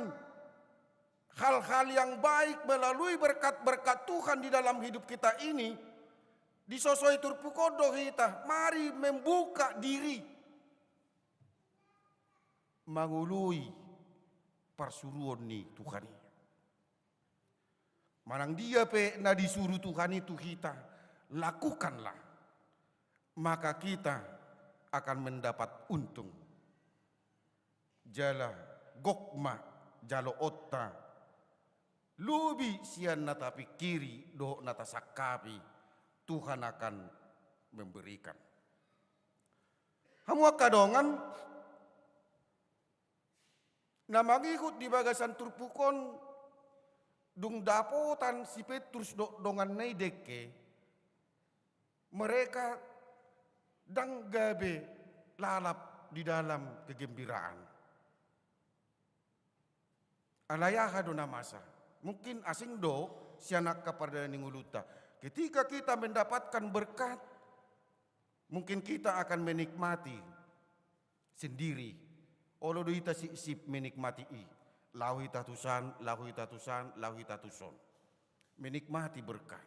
hal-hal yang baik melalui berkat-berkat Tuhan di dalam hidup kita ini? Disosoi turpuk on do hita, mari membuka diri mangoloi parsuruon ni Tuhan i. Manang dia pe na disuru Tuhan i tu hita, lakukanlah, maka kita akan mendapat untung. Jala gok ma jaloonta, lobi sian na tapingkiri dohot na tasangkapi, Tuhan akan memberikan. Hamu angka dongan, na mangihut di bagasan turpuk on, dung dapotan si Petrus dohot donganna i dengke, mereka ndang gabe lalap di dalam kegembiraan. Alai aha do na masa? Mungkin asing do sian angka pardalanan ni ngolunta. Ketika kita mendapatkan berkat, mungkin kita akan menikmati sendiri. Olo do hita sipsip menikmati i. Laho hita tusan, laho hita tusan, laho hita tuson. Menikmati berkat.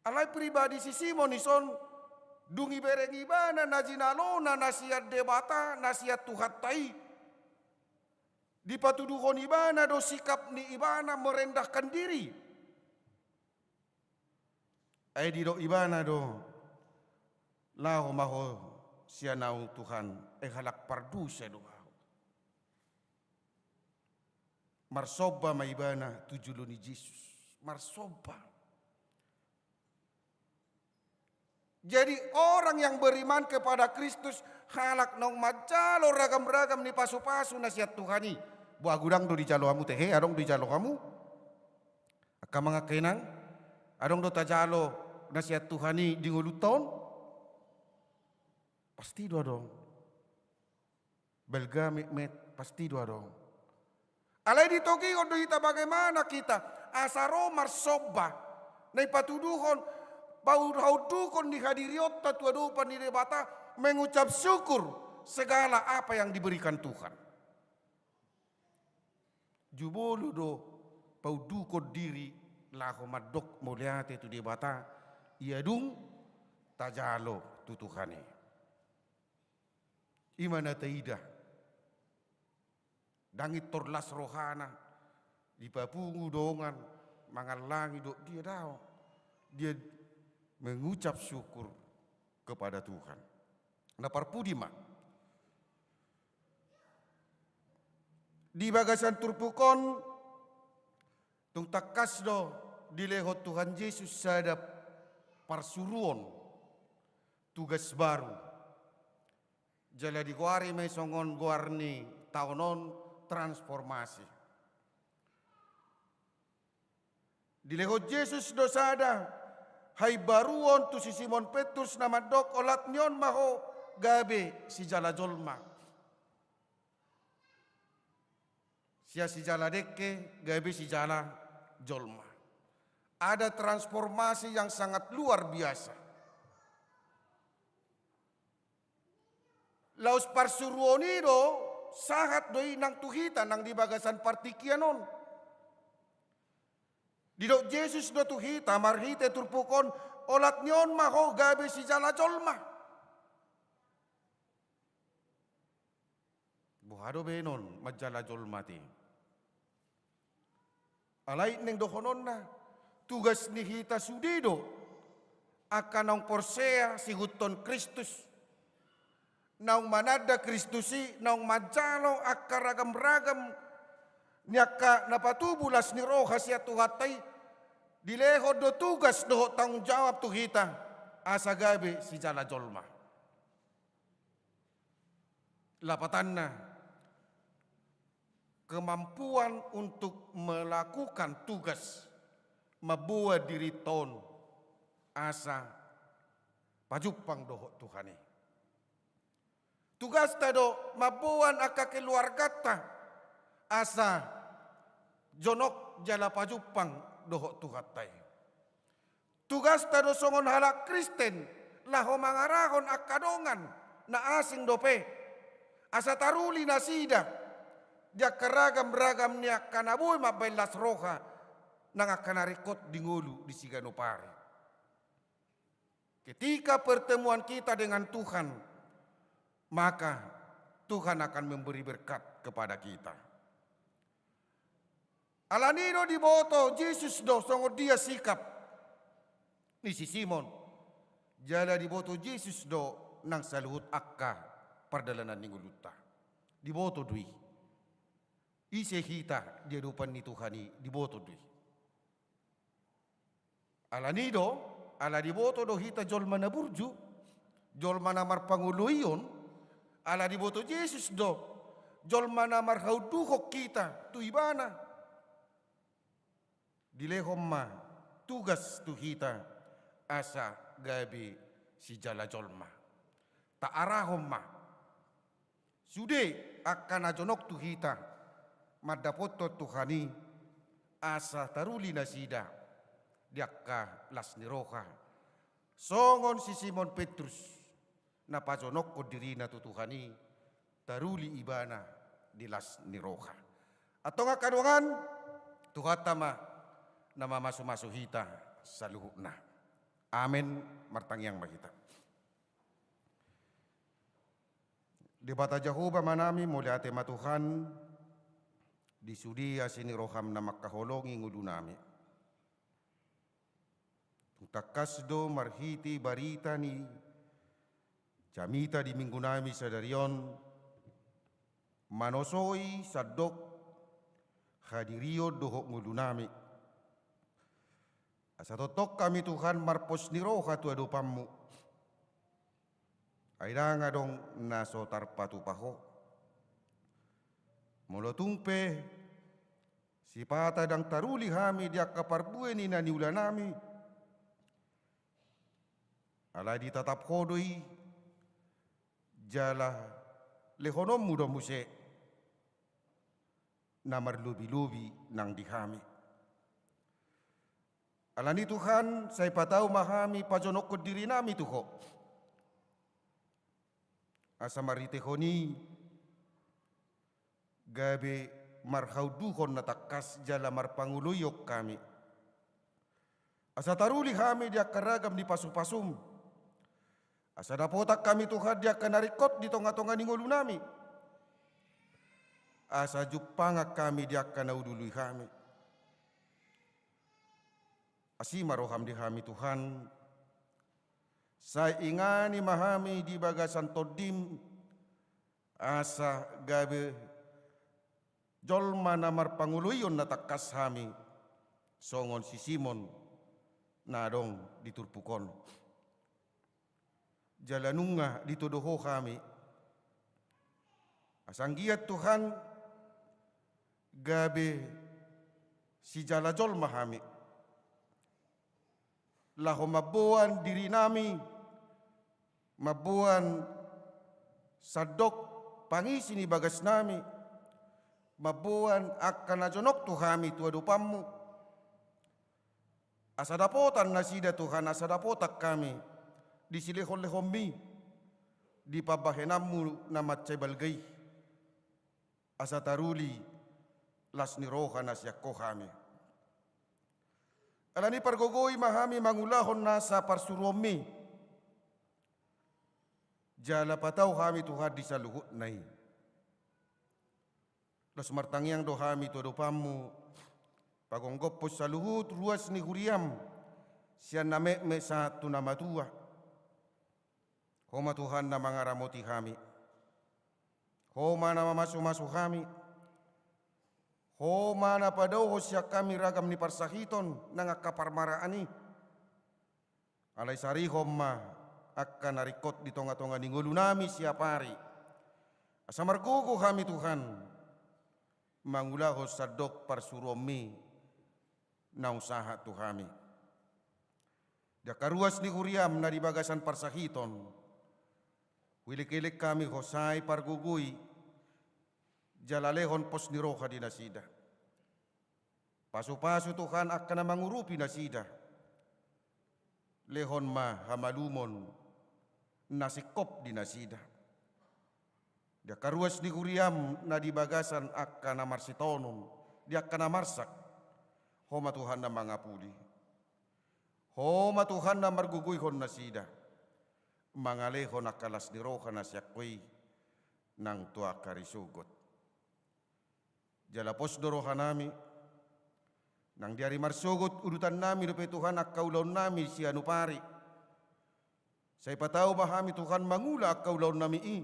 Alai pribadi si Simon i son, dung ibereng ibana na jinalona na sian Debata, na sian Tuhanta i, dipatuduhon ibana do sikap ni ibana merendahkan diri. Ai didok ibana do, laho ma ho sian ahu Tuhan, ai halak pardosa do ahu. Marsomba ma ibana tu jolo ni Jesus. Marsomba. Jadi orang yang beriman kepada Kristus, halak naung manjalo ragam-ragam ni pasu-pasu na sian Tuhan i. Boha, godang do dijalo hamu tehe, adong do dijalo hamu? Angka amang, angka inang, adong do tajalo na sian Tuhan i di ngolunta on? Pasti do adong. Balga metmet, pasti do adong. Alai ditogihon do hita bagaimana hita asa ro marsomba, na ipatuduhon, pau-, haunduhon ni hadirionta tu adopan ni Debata, mengucap syukur segala apa yang diberikan Tuhan. Jumolo do paundukhon diri laho mandok mauliate tu Debata, ia dung tajalo tu Tuhan i. I ma na taida. Ndang intor las rohana, dipapungu dongan, mangallangi dohot dia, daong. Dia mengucap syukur kepada Tuhan. Na parpudi ma. Di bagasan turpuk on, tung tangkas do dilehon Tuhan Jesus sada parsuruon, tugas baru. Jala digoari ma i songon goar ni taon on, transformasi. Dilehon Jesus do sada haimbaruon tu si Simon Petrus na mandok, olat ni on ma ho gabe sijala jolma. Sian sijala dengke gabe sijala jolma. Ada transformasi yang sangat luar biasa. Laos parsuruon i do, sahat do i nang tu hita nang di bagasan partingkian on. Didok Jesus do tu hita marhite turpuk on, olat ni on ma ho gabe sijala jolma. Boha do baenon manjala jolma ate? Alai naeng dohononna, tugas ni hita sude do angka naung porsea siihuthon Kristus, naung mananda Kristus i, naung manjalo angka ragam-ragam ni angka na patubu las ni roha sian Tuhanta i. Dilehon do tugas dohot tanggung jawab tu hita asa gabe sijala jolma. Lapatanna, kemampuan untuk melakukan tugas, mamboan dirinta on asa pajumpang dohot Tuhan i. Tugasta do mamboan angka keluarganta asa jonok jala pajumpang dohot Tuhanta i. Tugasta do songon halak Kristen laho mangarahon angka dongan na asing dope, asa taruli nasida di angka ragam-ragam ni angka na boi mambahen las roha nang angka na ringkot di ngolu di siganup ari. Ketika pertemuan kita dengan Tuhan, maka Tuhan akan memberi berkat kepada kita. Alani do diboto Jesus do songon dia sikap ni si Simon. Jala diboto Jesus do nang saluhut angka pardalanan ni ngolunta. Diboto do i. Ise hita di adopan ni Tuhan i, diboto do i. Alani do, ala diboto do hita jolma na burju, jolma na marpangoloion, ala diboto Jesus do jolma na marhaunduhon hita tu Ibana. Dilehon ma tugas tu hita asa gabe sijala jolma. Taarahon ma sude angka na jonok tu hita mandapothon Tuhan i, asa taruli nasida di angka las ni roha songon si Simon Petrus na pajonokhon dirina tu Tuhan i, taruli ibana di las ni roha. Antong angka dongan, Tuhanta ma na mamasumasu hita saluhutna. Amen. Martangiang ma hita. Debata Jahowa Amanami, mauliate ma Tuhan, di sude asi ni roham na mangkaholongi ngolunami. Tung tangkas do marhite barita ni jamita di minggunami sadari on, manosoi sandok hadirion dohot ngolunami. Asa tongtong hami Tuhan marpos ni roha tu adopanmu. Ai ndang adong na so tarpatupa ho. Molo tung pe sipata ndang taruli hami di angka parbue ni na niulanami, alai ditatap ho do i, jala lehononmu do muse na marlobilobi nang di hami. Alani Tuhan, sai patau ma hami pajonokhon dirinami tu ho. Asa marhitehon i gabe marhaunduhon na tangkas jala marpangoloion hami. Asa taruli hami di angka ragam ni pasupasum. Asa dapotan hami Tuhan di angka na ringkot di tonga-tonga ni ngolunami. Asa jumpangan hami di angka na uluului hami. Asi ma roham di hami Tuhan. Sai ingani ma hami di bagasan tondim, asa gabe jolma na marpangoloion na tangkas hami, songon si Simon na adong di turpuk on. Jala nunga ditodo Ho hami. Asa anggiat Tuhan gabe sijala jolma hami. Laho mamboan dirinami, mamboan sandok pangisi ni bagasnami, mamboan angka na jonok tu hami tu adopanmu. Asa dapotan nasida Tuhan, asa dapotan hami di silehon-lehonmi, di pambahenanmu na mansai balga i. Asa taruli las ni roha na sian Ho hami. Alani i pargogoi ma hami mangulahon nasa parsuruonmi. Jala patau hami Tuhan di saluhutna i. Laos martangiang do hami tu adopanmu, pagomgophon saluhut ruas ni huriam, sian na metmet sahat tu na matua. Ho ma Tuhan na mangaramoti hami. Ho ma na mamasumasu hami. Ho ma na padaohon sian hami ragam ni parsahiton nang angka parmaraan i. Alai sarihon ma angka na ringkot di tonga-tonga ni ngolunami siapari. Asa margogo hami Tuhan, mangulahon sandok parsuruonmi naung sahat tu hami. Di angka ruas ni huriam na di bagasan parsahiton, huelek-elek hami Ho, sai pargogoi, jala lehon pos ni roha di nasida. Pasupasu Tuhan angka na mangurupi nasida. Lehon ma hamalumon na singkop di nasida. Di angka ruas ni huriam na di bagasan angka na marsitaonon, di angka na marsak, Ho ma Tuhan na mangapuli. Ho ma Tuhan na margogoihon nasida. Mangalehon angka las ni roha na sian Ho i nang tu angka ari sogot. Jala pos do rohanami, nang di ari marsogot udutannami dope Tuhan angka ulaonnami siganup ari. Sai patau ma hami Tuhan mangula angka ulaonnami i,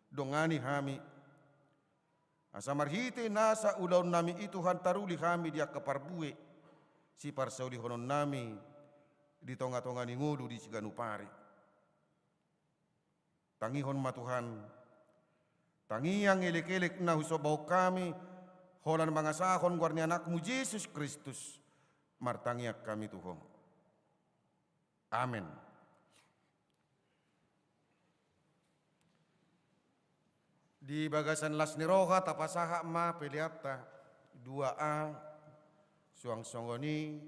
dongani hami. Asa marhite nasa ulaonnami i Tuhan taruli hami di angka parbue, siparsaulihononnami di tonga-tonga ni ngolu di siganup ari. Tangihon ma Tuhan. Tangiang elek-elek na husombahon hami, holan mangasahon goar ni Anakmu Jesus Kristus, martangiang hami tu Ho. Amen. Di bagasan las ni roha tapasahat ma peleanta dua A, suang songon i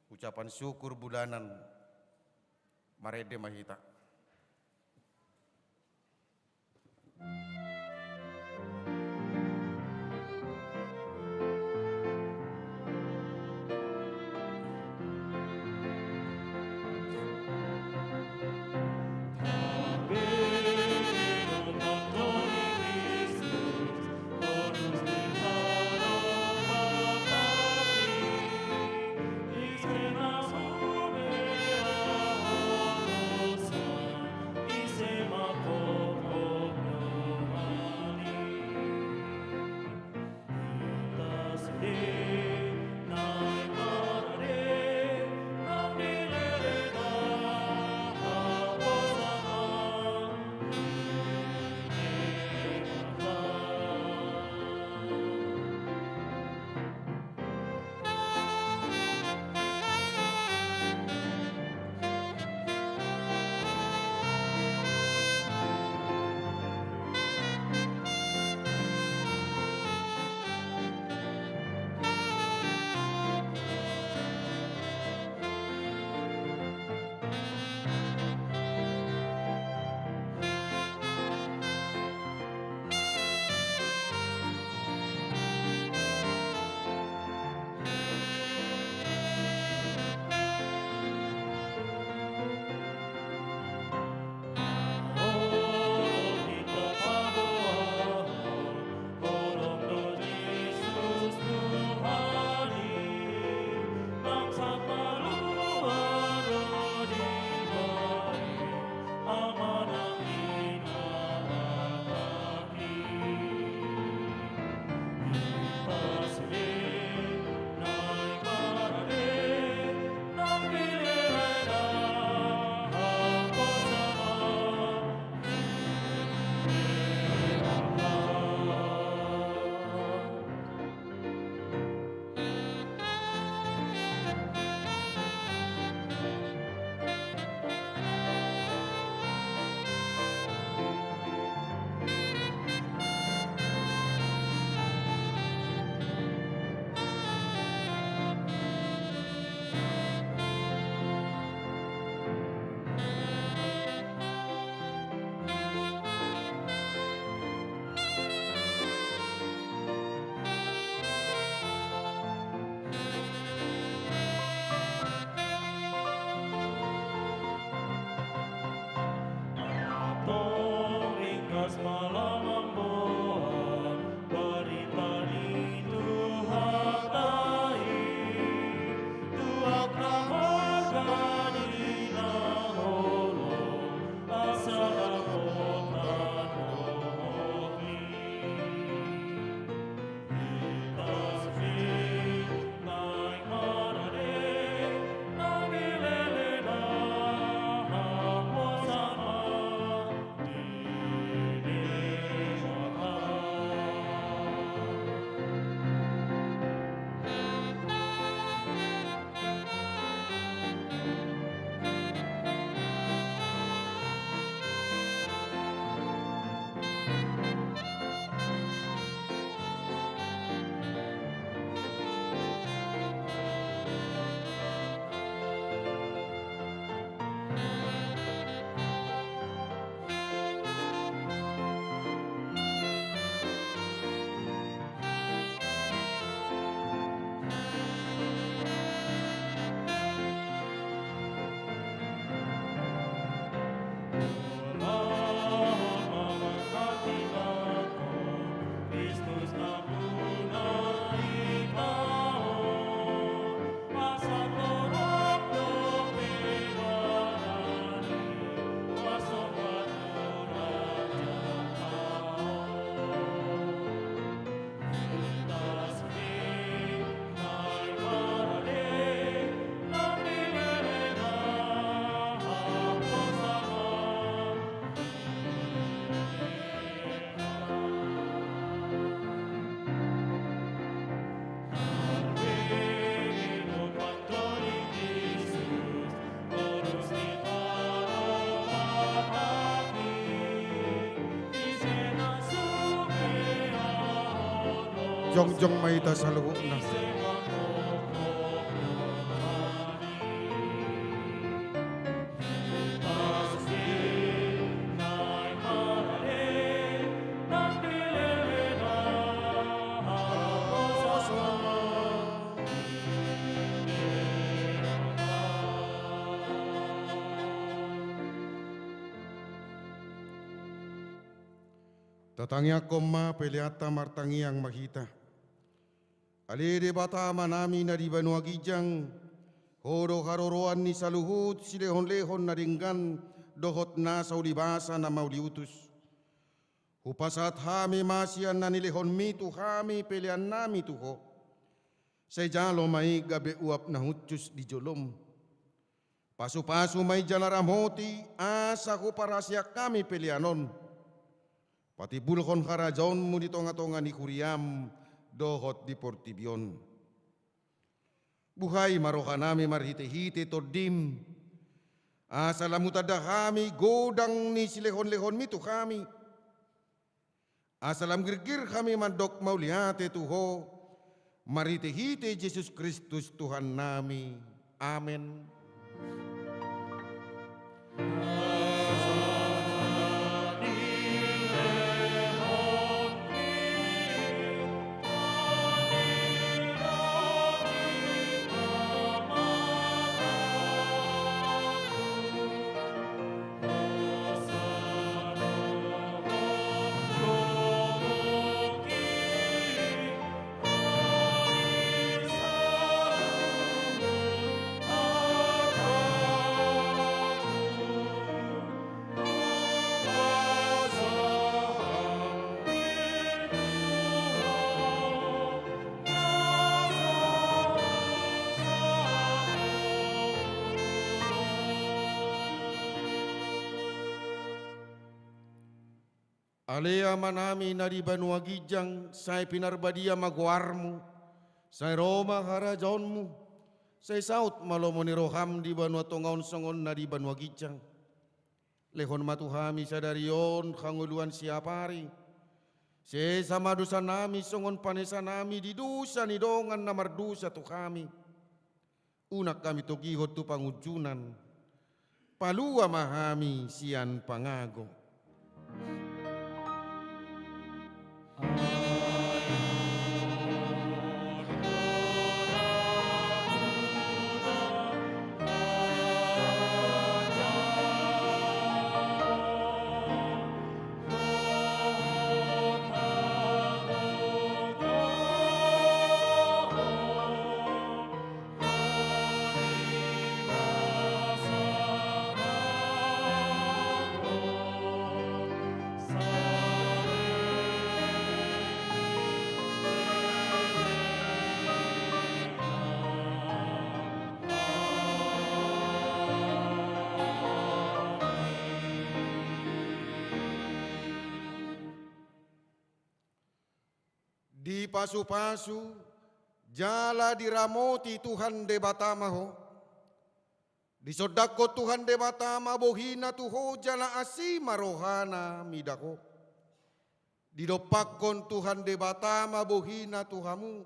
ucapan syukur bulanan. Marende ma hita. Malam mamboan barita ni Tuhanta i, tu angka marga ni na holom, asa dapotan rohani. Jongjong ma hita saluhutna. Tatangiangkon ma peleanta, martangiang ma hita. Ale Debata Amanami na di banua ginjang, Ho do haroroan ni saluhut silehonlehon na denggan dohot nasa ulibasa na mauliutus. Hupasahat hami ma sian na nilehonmi tu hami peleannami tu Ho. Sai jalo ma i gabe uap na hushus di jolom. Pasupasu ma i jala ramoti, asa huparhaseang hami pelean on. Patimbulhon harajaonmu di tongatonga ni huriam dohot di portibi on. Buhai ma rohanami marhitehite Tondim, asa lam hutanda hami godang ni silehonlehonmi tu hami. Asa lam girgir hami mandok mauliate tu Ho, marhitehite Jesus Kristus Tuhannami. Amen. Ale Amanami na di banua ginjang, sai pinarbadia ma goarmu, sai ro ma harajaonmu, sai saut ma lomo ni roham di banua tonga on songon na di banua ginjang. Lehon ma tu hami sadari on hangoluan siapari. Sesa ma dosanami songon panesanami di dosa ni dongan na mardosa tu hami. Unang hami togihon tu pangunjunan. Palua ma hami sian pangago. Dipasupasu jala diramoti Tuhan Debata ma ho. Disondangkon Tuhan Debata ma bohina tu ho jala asi ma rohana mida ho. Didompakkon Tuhan Debata ma bohina tu hamu,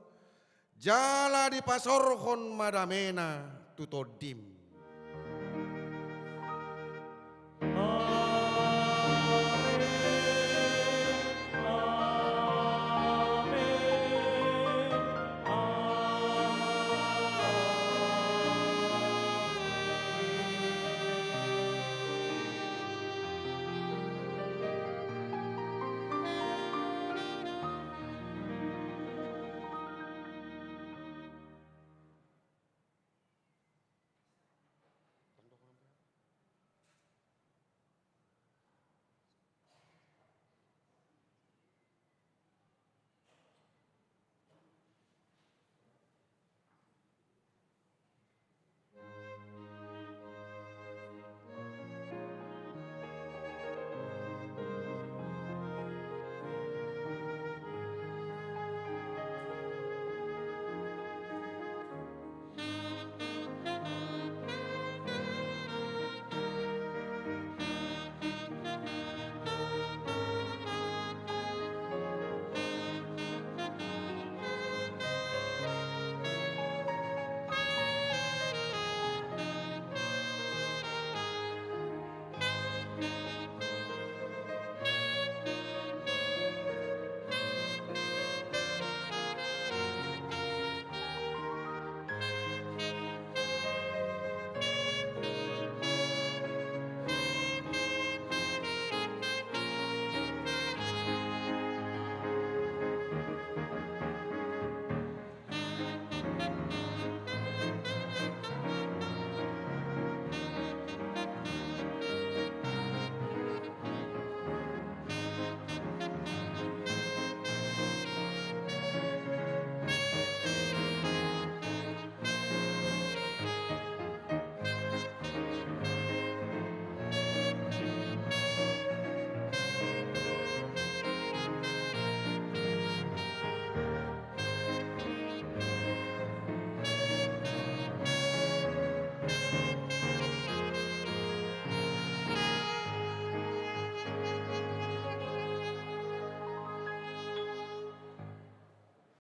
jala dipasaorhon ma damena tu tondim.